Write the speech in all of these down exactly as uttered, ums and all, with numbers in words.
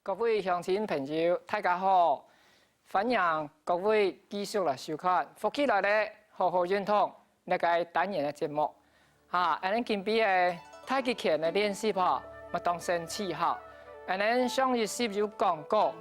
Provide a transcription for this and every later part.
各位鄉親朋友，大家好！歡迎各位繼續來收看《福氣來了，好好運動》這個單元个節目。哈，𠊎等今晡日个太極拳个練習吼，乜當生趣哈。𠊎等上一集有講過，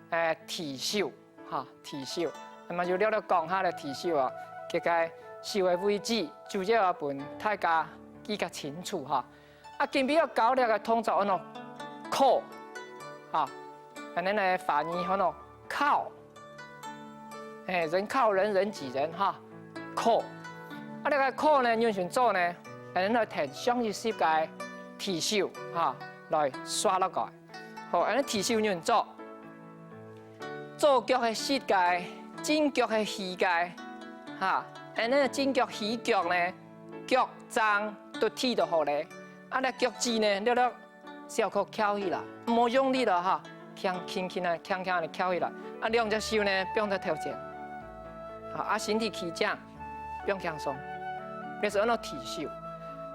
誒，提手，哈，提手。那麼就略略講下个提手啊，這個手个位置，主要愛分大家記較清楚哈。 啊，今晡日愛教這個動作安到扣，哈，恁樣呢，華語安到銬，誒，人靠人，人擠人哈，扣。啊，這個扣呢，仰般做呢？恁樣來跈上一集个提手哈，來紲落來。好，恁樣提手仰般做？左腳係實个，正腳係虛个，哈，恁樣正腳虛腳呢， 腳踭對地就好咧。啊，這腳趾呢，略略小可翹起來，毋好用力了哈，輕輕輕啊，輕輕仔翹起來。啊，兩隻手呢，放在頭前。好，啊，身體企正，放輕鬆。這係安到提手。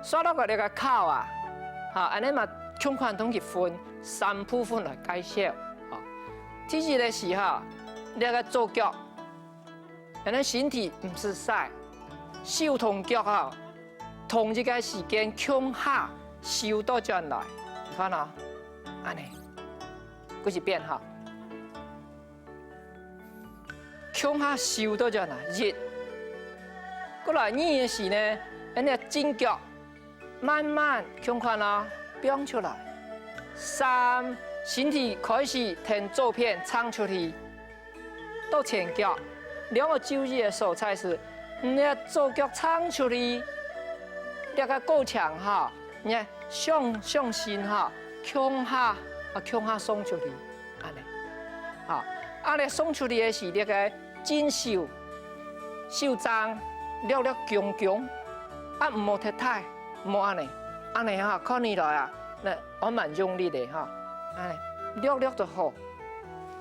紲落來這個銬啊，好，恁樣嘛，共款同佢分三部分來介紹。好，第一个係哈，這個左腳 恁樣身體毋使使，手同腳哈，同一個時間共下收倒轉來。你看啊，恁樣，過一遍哈。共下收倒轉來，一。過來二个時呢，恁樣正腳 慢慢共款啊，放出來。三，身體開始跈左片撐出去，到前腳。兩個注意个所在係，你个左腳撐出去，這個過程哈，你个向，向心哈，共下，啊，共下送出去。 恁樣。好，恁樣送出去个時，這個正手，手踭略略弓弓，啊，毋好忒大，毋好恁樣。恁樣哈，看起來啊，該恁慢用力个哈，恁樣，略略就好。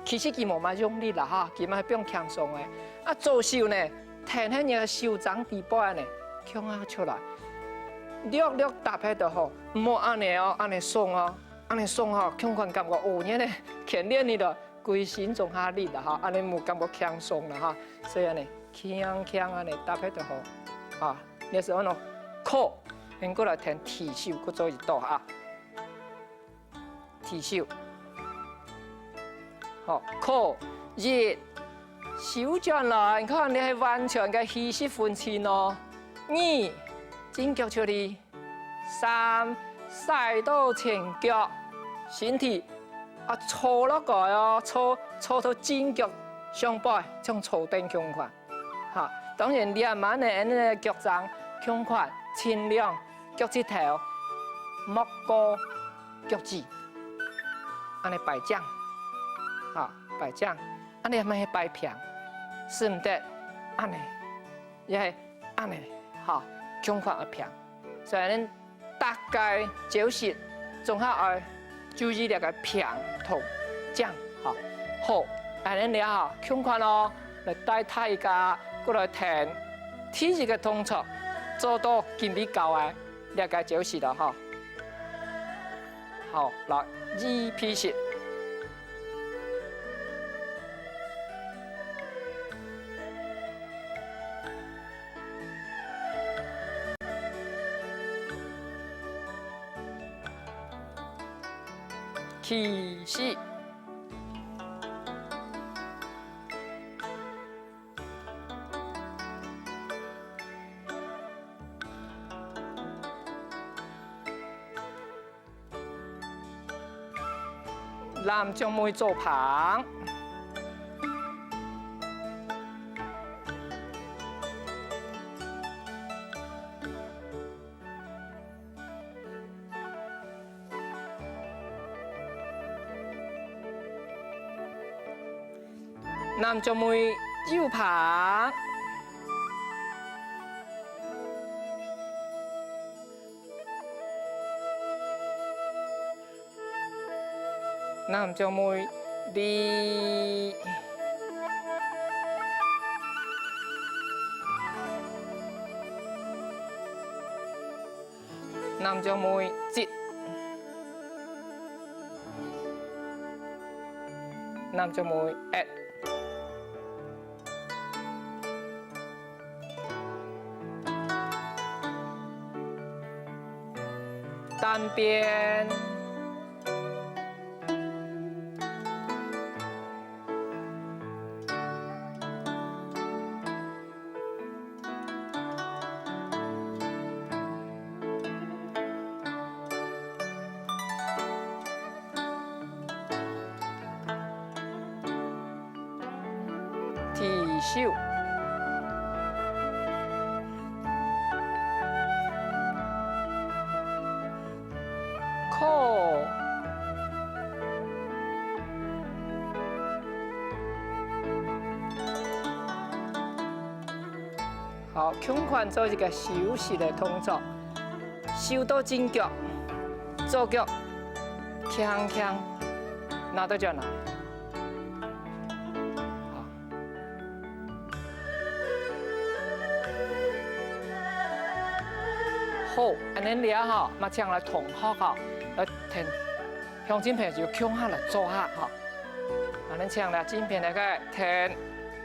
其實佢無麼用力啦哈，佢嘛放輕鬆个。啊，左手呢，跈等你个手踭底背恁樣，共下出來，略略搭忒就好，毋好恁樣哦，恁樣鬆哦。 恁樣鬆吼，共款感覺哦，原來牽連你了，歸身總下力了哈，恁樣無感覺輕鬆了哈。所以恁樣，輕輕恁樣搭忒就好。啊，這係安到銬，𠊎過來跈提手，過做一到哈。提手。好，銬，一，收轉來，你看你係完全个氣息分清哦。二，正腳出去。 三，徙到前腳，身體啊，坐落來哦，坐，坐到正腳上背，像坐凳共款。哈，當然，這滿呢，恁呢腳踭共款，盡量腳趾頭莫過腳趾，恁呢擺正，哈，擺正，恁呢乜係擺平，使毋得，恁呢，也係恁呢，哈，共款愛平。 所以恁呢逐个招式總下愛注意這個平同正，吼。好，恁呢了吼，共款哦，來帶大家過來跈第一個動作，做到今晡日教个這個招式了吼。好，來，預備式。 起勢。攬掌尾做拚。 攬掌尾有拚。攬掌尾立。攬掌尾直。揇隻尾，一。單邊。 提手。扣。 好，共款做一個收拾个動作，收到正腳，左腳輕輕拿到轉來。好，恁樣了吼，嘛請來同學吼，來聽，鄉親朋友共下來做下吼。恁樣請來正片來个聽，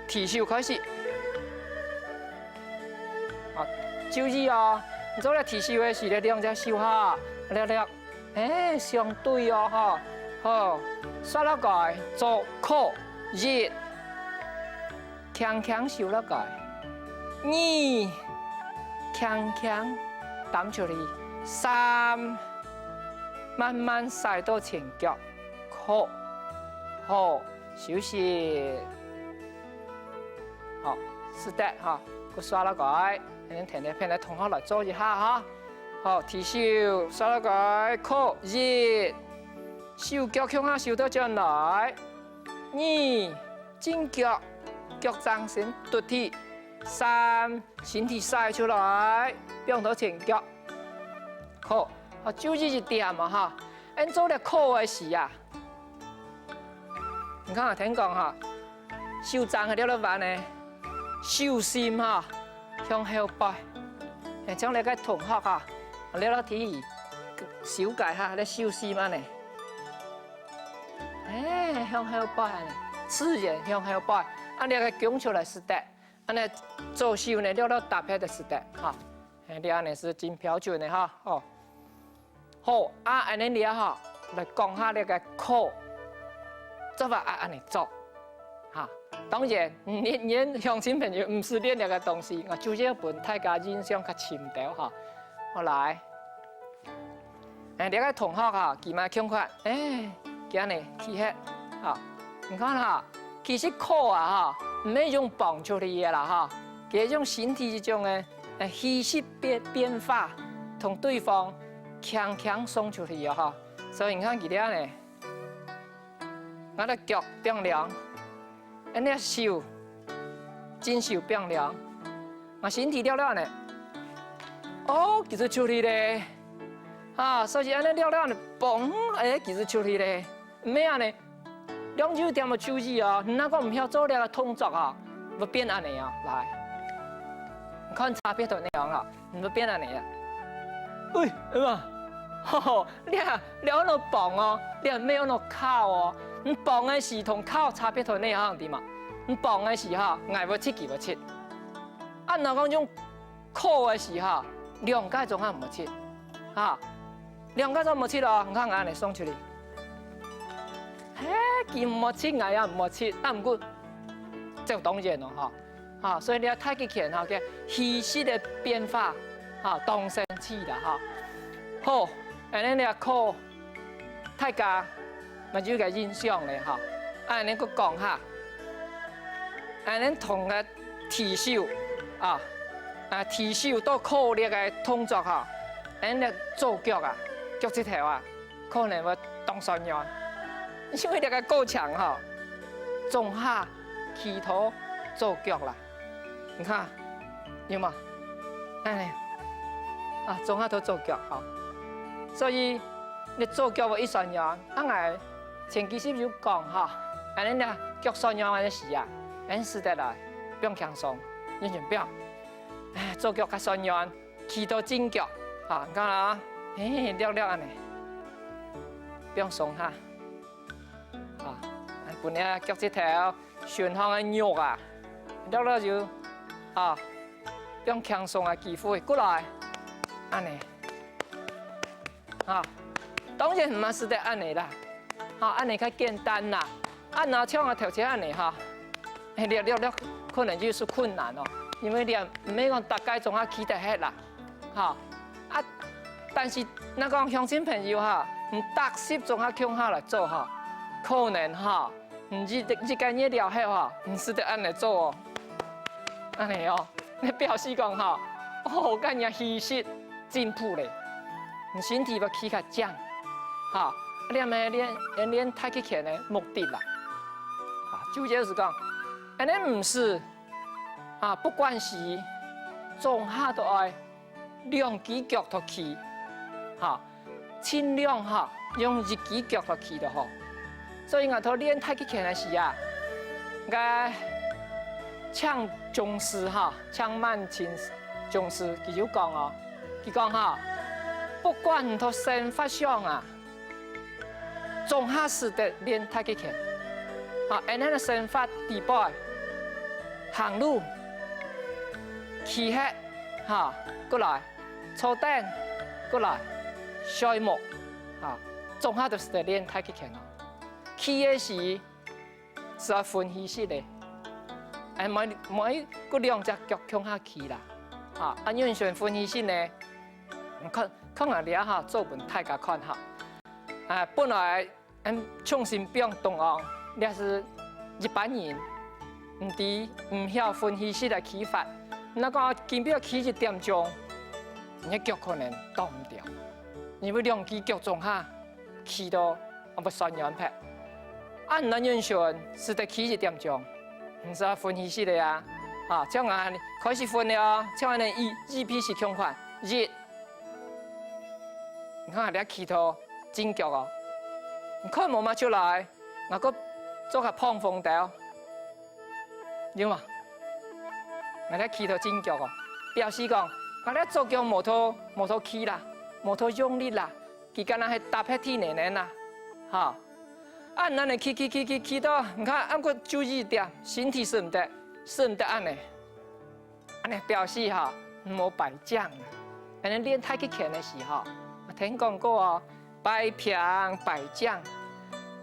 提手開始。 啊，注意哦，你做這提手个時，這兩隻手哈，略略，哎，相對哦，吼，好，煞落來，做扣，一，輕輕收落來，二，輕輕擔出去，三，慢慢徙到前腳，扣，好，收拾。 好，使得哈，過刷落來，恁樣跈等片个同學來做一下哈。好，提手，刷落來，扣，一，手腳共下收到轉來，二，正腳，腳掌心突起，三，身體徙出來，放到前腳。好，好，注意一點啊哈，恁做這扣个時啊， 你看啊，聽講哈，手掌係這个彎呢，手心哈，向後背。哎，像這个同學哈，這个提手个哈，這手心恁呢。哎，向後背恁呢，自然向後背。啊，這个弓出來使得，恁呢左手呢，這个搭配个使得哈。哎，這恁呢係真標準个哈，哦。 好，啊，恁樣了吼，來講下這个扣，做法啊，恁樣做。哈，當然，你，你鄉親朋友毋使練這个東西，𠊎主要分大家印象較深兜哈。好，來，哎，這个同學哈，佢嘛共款，哎，佢恁樣企起，哈，你看哈，其實扣啊哈，毋係用挷出去个啦哈，佢係用身體這種个 呃，氣息變，變化，同對方輕輕送出去啊，吼。所以你看佢這呢，𠊎个腳放涼，恁呢手，正手放涼，𠊎身體了了呢，哦，佢就出去咧。啊，所以恁呢了了呢，嘣，哎，佢就出去咧。毋係恁呢， 兩有一點愛注意哦，你若講毋曉做這个動作哦，會變恁呢哦，來，你看差別在哪樣哦，你會變恁呢啊。喂，係嘛？吼，這，這愛用挷哦，這毋係用敲哦。你挷个時同敲差別在哪樣，知嘛？你挷个時吼，𠊎會切，佢會切。啊，若講用 扣个時吼，兩个總下毋好切，哈，兩个總毋好切哦。你看𠊎恁呢送出去，嘿，佢毋好切，𠊎也毋好切，但毋過，這當然咯，哈，哈，所以你愛太極拳哈，个氣息个變化，哈，當生趣啦，哈。好，恁呢你扣 大家嘛有个印象咧吼。啊，恁呢過講下，恁呢同个提手啊，啊，提手到扣這个動作吼，恁呢左腳啊，腳趾頭啊，可能會當痠軟，因為這个過程吼，總下企到左腳啦。 你看，有無？恁呢，啊，總下都左腳吼。所以，你左腳會一痠軟，啊，𠊎前幾集有講吼，恁呢呢，腳痠軟恁呢時啊，恁使得來，放輕鬆，完全放。哎，左腳較痠軟，企到正腳，哈，你看啊，嘿，略略恁呢，放鬆下。 啊，恁分這腳趾頭、身項个肉啊，略略就，啊，用輕鬆个機會，過來，恁呢，啊，當然毋係使得恁呢啦，啊，恁呢較簡單啦，啊，若像𠊎頭先恁呢哈，哎，略略略，可能有兜困難哦，因為這毋係講逐個總下企得核啦。 哈，啊，但是若講鄉親朋友哈，你逐隻總下共下來做哈，可能哈，你一一個月了後哈，你使得恁呢做哦，恁呢哦，你表示講哈，哦，𠊎个氣息進步咧，你身體會企較靚，哈，這係練練練太極拳个目的啦，啊，主要係講，恁呢毋使 啊，不管係總下都愛兩支腳頭企，哈，盡量哈用一支腳頭企就好。所以𠊎兜練太極拳个時啊，𠊎請宗師哈，請滿清宗師佢就講哦，佢講哈，不管你兜生活上啊， 總下使得練太極拳。好，恁呢个生活底背，行路、企核，哈，過來，坐等，過來，睡目，哈，總下都使得練太極拳哦。企个時， 係愛分氣息个。哎，莫莫个兩隻腳共下企啦。啊，恁樣先分氣息呢？看看𠊎這下做分大家看哈。啊，本來，嗯，重心放中央，這係一般人，毋知毋曉分氣息个企法。若講緊迫企一點鐘，你个腳可能擋毋牢，因為兩支腳總下 企到啊會酸軟撇。恁呢人選使得企一點鐘，毋使分氣息个啊。啊，像𠊎開始分了哦，像恁呢預預備式共款，一，你看這企到正腳哦，你看無嘛就來，𠊎个做下膨風兜，有無？𠊎這企到正腳哦，表示講，𠊎這左腳無透無透氣啦，無透用力啦， 佢敢若係搭核地泥泥啊，哈。啊，恁呢企企企企企到，你看，恁个注意點，身體使毋得，使毋得恁呢，恁呢表示哈，無擺正啊。恁呢練太極拳个時候，𠊎聽講過哦，擺平擺正，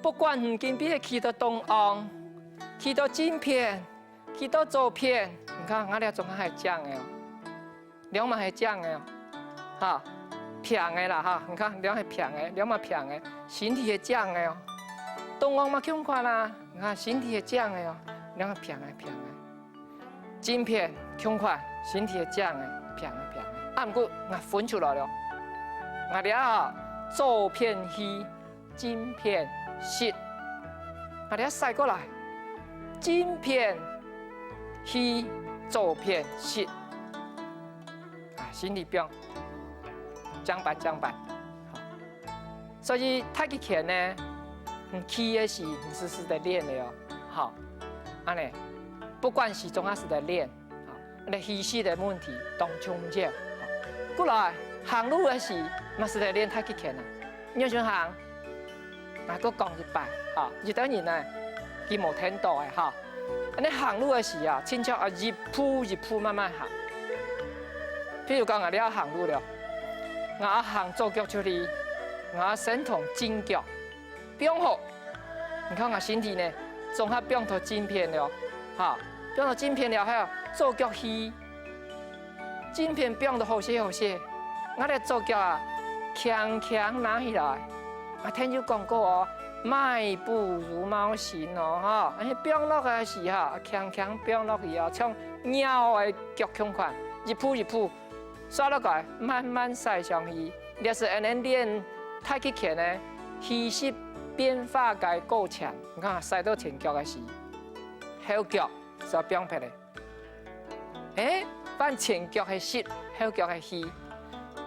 不管你今晡日企到中央，企到正片， 企到左片，你看𠊎這總下係正个哦，兩嘛係正个哦，哈，平个啦哈，你看兩係平个，兩嘛平个，身體係正个哦。中央嘛共款啦，你看身體係正个哦，兩係平个平个。正片共款，身體係正个，平个平个。啊，毋過𠊎分出來了，𠊎這啊，左片氣， 正片息。𠊎這下徙過來，正片氣，左片息。啊，身體放，正擺正擺。好。所以太極拳呢，你企个時你係使得練个哦。好，恁呢，不管係總下使得練。 好，恁呢氣息个問題當重要。好，過來，行路个時，嘛使得練太極拳啊。仰般行？𠊎過講一擺，哈，有兜人呢，佢無聽到个哈。恁呢行路个時啊，親像啊一步一步慢慢行。譬如講，𠊎這下行路了，𠊎行左腳出去，𠊎先同正腳 放好。你看𠊎身體呢，總下放到正片了，哈，放到正片了後，左腳去，正片放到好勢好勢，𠊎這左腳啊，輕輕拿起來。啊，聽有講過哦，邁步如貓行哦，哈，恁呢放落个時候，輕輕放落去哦，像鳥个腳共款，一步一步， 徙落來，慢慢徙上去，這係𠊎等練太極拳个氣息變化个過程。你看，徙到前腳个時，後腳係放撇个。欸，換前腳係息，後腳係去。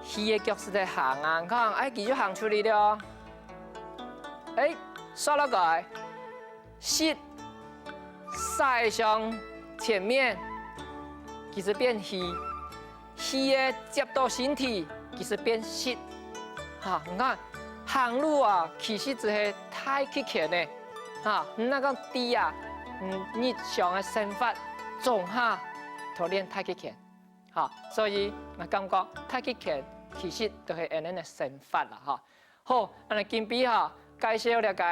去个腳係在行啊，你看，欸，佢就行出去了。欸，徙落來， 息，徙上前面，佢就變去。去个接到身體，佢就變息。哈，你看，行路啊，其實就係太極拳呢。哈，毋單講知啊，嗯，日常个生活總下都練太極拳，哈，所以𠊎感覺太極拳其實都係𠊎等个生活啦，哈。好，恁樣今晡哈，介紹這個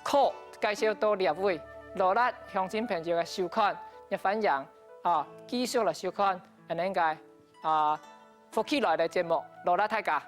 課，介紹到這位，勞力鄉親朋友个收看，也歡迎啊，繼續來收看𠊎等个啊，福氣來了節目，勞力大家。